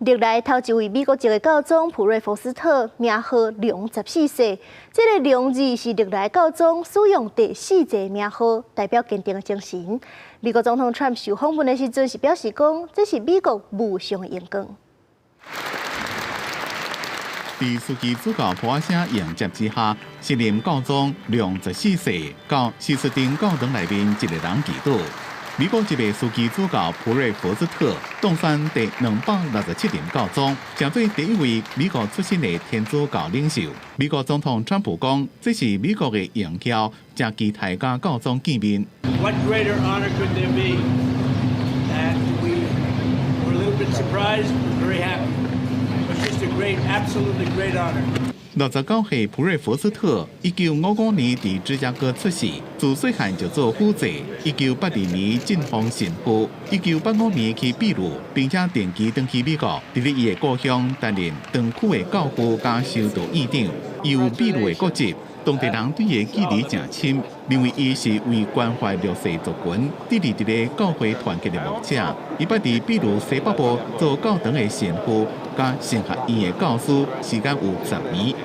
歷來頭一位美國籍的教宗普瑞佛斯特名號良十四世，這個良字是歷來教宗使用第四濟名號，代表堅定的精神。美國總統川普受訪問的時陣是表示講，這是美國無上的榮光。佇樞機主教噗仔聲迎接之下，新任教宗良十四世到西斯丁教堂內面一个人祈禱。美國籍的樞機主教普瑞佛斯特當選第267任教宗，成做第一位美國出身的天主教領袖。美國總統川普講，這是美國的榮耀，誠期待佮教宗見面。 What greater honor could there be? And we were a little bit surprised, but very happy. It's just a great, absolutely great honor. 69歲普瑞佛斯特，1955年佇芝加哥出世，自細漢就做輔祭。1982年晉封神父，1985年去秘魯，並且定期轉去美國，佇咧伊的故鄉擔任堂區的教父佮修道院長。伊有秘魯的國籍，當地人對伊的記憶誠深，認為伊是為關懷弱勢族群、致力佇咧教會團結的牧者。伊捌佇秘魯西北部做教堂的神父，佮神學院的教師，時間有10年。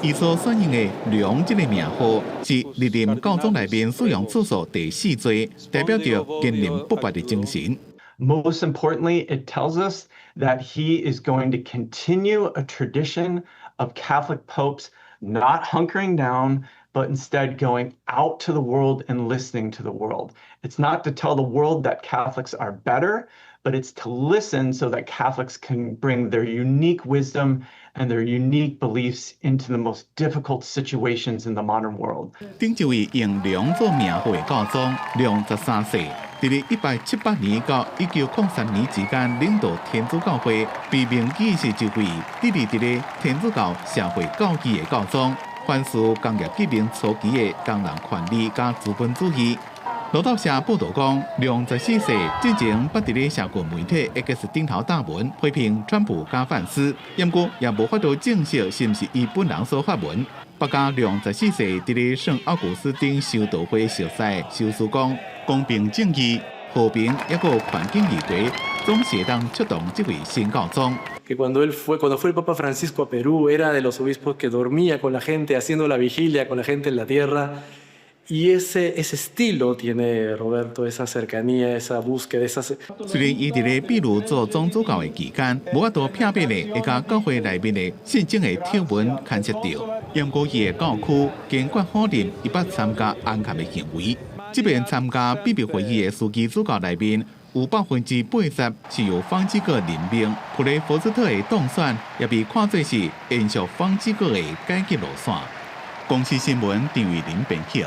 伊所選用的良這个名號，是歷任教宗內面使用次數第四濟，代表著堅韌不拔的精神。 Most importantly, it tells us that he is going to continue a tradition of Catholic popes not hunkering down, but instead going out to the world and listening to the world. It's not to tell the world that Catholics are better, but it's to listen so that Catholics can bring their unique wisdom and their unique beliefs into the most difficult situations in the modern world. 頂一位用良做名號的教宗，良十三世，佇咧1878年到1903年之間領導天主教會，被銘記是一位致力佇咧天主教社會教義的教宗，反思工業革命初期的工人權利佮資本主義。路透社報導講，良十四世進前捌佇咧社群媒體 X 頂頭貼文批評川普佮范斯，毋過也無法度證實是毋是伊本人所發文。北加良十四世佇咧聖奧古斯丁修道會熟悉修辭講，公平正義、和平抑閣環境議題，總是會當觸動這位新教宗。 Que cuando fue el Papa Francisco a Perú, era de los obispos que dormía con la gente, haciendo la vigilia con la gente en la tierra. Y ese estilo tiene Roberto, esa cercanía, esa búsqueda, esa. 雖然伊佇咧秘魯做總主教的期間，無法度避免的會佮教會內面的信眾的貼文牽涉著，毋過伊的教區堅決否認伊捌參加暗崁的行為。這遍參加秘密會議的樞機主教內面，有80%是由方濟各任命。普雷佛斯特的當選也被看作是延續方濟各的改革路線。公視新聞陳偉林編輯。